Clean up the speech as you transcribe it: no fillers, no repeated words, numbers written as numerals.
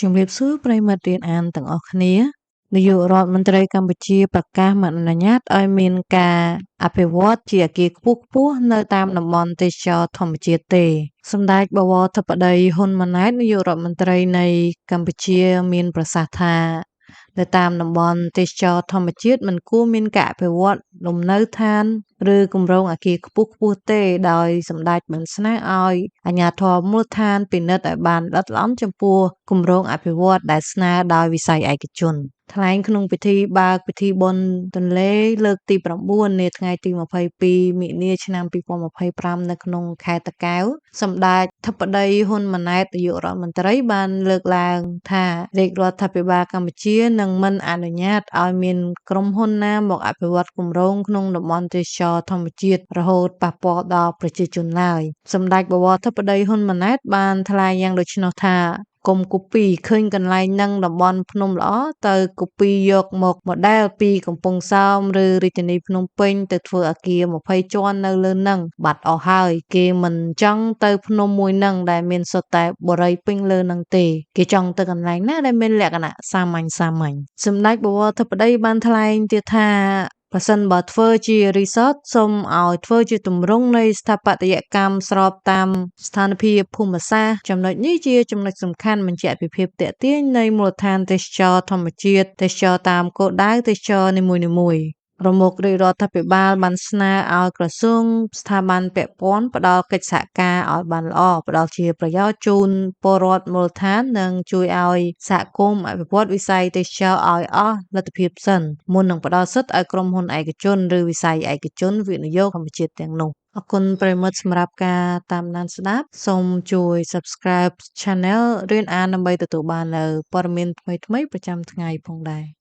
ជំរាបសួរប្រិយមិត្តរៀនអានទាំងអស់គ្នានាយករដ្ឋមន្ត្រីកម្ពុជាប្រកាសមិនអនុញ្ញាតឲ្យមានការអភិវឌ្ឍជាអគារខ្ពស់ៗនៅតាមតំបន់ទេសចរណ៍ធម្មជាតិទេសម្ដេចបវរធិបតីហ៊ុនម៉ាណែតនាយករដ្ឋមន្ត្រីនៃកម្ពុជាមានប្រសាសន៍ថានៅតាមតំបន់ទេសចរណ៍ធម្មជាតិមិនគួរមានការអភិវឌ្ឍលំនៅឋានឬគម្រោងអគារខ្ពស់ៗទេដោយសម្ដេចបានស្នើឲ្យអាជ្ញាធរមូលដ្ឋានពិនិត្យឲ្យបានល្អិតល្អន់ចំពោះគម្រោងអភិវឌ្ឍដែលស្នើដោយវិស័យឯកជនថ្លែងក្នុងពិធីបើកពិធីបុណ្យទន្លេលើកទី9នាថ្ងៃទី22មិនិនាឆ្នាំ2025នៅក្នុងខេត្តតាកែវសម្ដេចធិបតីហ៊ុនម៉ាណែតនាយករដ្ឋមន្ត្រីបានលើកឡើងថារាជរដ្ឋាភិបាលកម្ពុជានឹងមិនអនុញ្ញាតឲ្យមានក្រុមហ៊ុនណាមកអភិវឌ្ឍគម្រោងក្នុងតំបន់ទេសចរណ៍ធម្មជាតិរហូតប៉ះពាល់ដល់ប្រជាជនឡើយសម្ដេចបវរធិបតីហ៊ុនម៉ាណែតបានថ្លែងយ៉ាងដូច្នោះថាកុំកូពីឃើញកន្លែងនឹងតំបន់ភ្នំល្អទៅកូពីយកមកម៉ូដែលពីកំពង់សោមឬរាជធានីភ្នំពេញទៅធ្វើអគារ20ជាន់នៅលើនឹងបាត់អស់ហើយគេមិនចង់ទៅភ្នំមួយនឹងដែលមានសុទ្ធតែបុរីពេញលើនឹងទេគេចង់ទៅកន្លែងណាដែលមានលក្ខណៈសាមញ្ញសាមញ្ញសម្ដេចបវរធិបតីបានថ្លែងទៀតថាប្រសិនបើធ្វើជារីសតសូមឲ្យធ្វើជាទម្រង់នៃស្ថាបត្យកម្មស្របតាមស្ថានភាពភូមិសាស្ត្រចំណុចនេះជាចំណុចសំខាន់បញ្ជាក់ពីភាពទាក់ទាញនៃមូលដ្ឋានទេសចរណ៍ធម្មជាតិទេសចរណ៍តាមគោលដៅទេសចរណ៍នីមួយៗប្រមុខរាជរដ្ឋាភិបាលបានស្នើឲ្យក្រសួងស្ថាប័នពាក់ព័ន្ធផ្ដល់កិច្ចសហការឲ្យបានល្អផ្ដល់ជាប្រយោជន៍ជូនពលរដ្ឋមូលដ្ឋាននិងជួយឲ្យសហគមន៍អភិវឌ្ឍវិស័យទេសចរណ៍ឲ្យអស់លទ្ធភាពសិនមុននឹងផ្ដល់សិទ្ធិឲ្យក្រុមហ៊ុនឯកជនឬវិស័យឯកជនវិនិយោគធម្មជាតិទាំងនោះអរគុណប្រិយមិត្តសម្រាប់ការតាមដានស្ដាប់សូមជួយ Subscribe Channel រៀនអានដើម្បីទទួលបាននូវព័ត៌មានថ្មីៗប្រចាំថ្ងៃផងដែរ។